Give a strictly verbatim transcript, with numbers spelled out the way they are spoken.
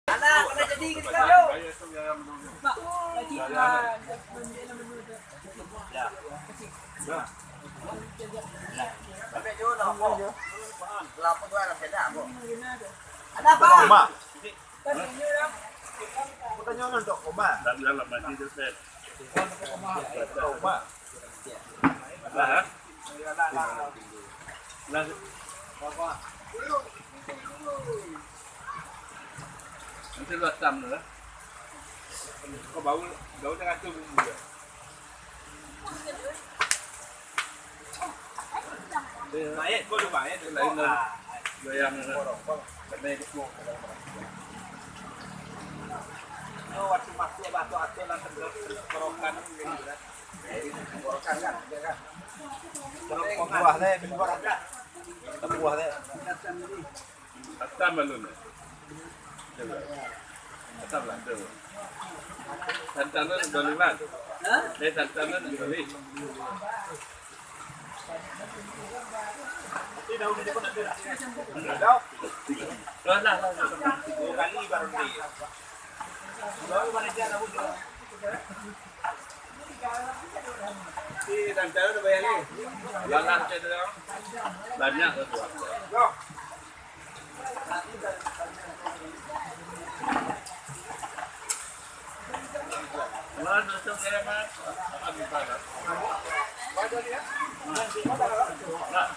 Alah, kena jadi ketika tu. Pak, lagi, ah, Ada apa? Koma. Aku tanya orang untuk koma. Tak bilang lah, mati tu, Sep. Koma. Lah, ha? Lah. Nanti lu asam tu lah. Kau bau, bau jangan tu bumbu dia. Baik, kau lupa ya, lain lah. Goyang lah. Kena ikut. Kau waktu masuk, waktu atur lah, tenggorokan. Tenggorokan kan, ya kan? Buah deh, buah deh. Buah deh. Asam alun. Asam lah tu. Santan tu dua lima. Hah? Eh, santan tu dua lima. Dah, dah, dah. Dua kali baru ni. Baru mana dia dah wujud. Ih, tantara udah bayar ni. Banyak tu. Yo. Wah, tu tu kira mah. Habis banget. Nah.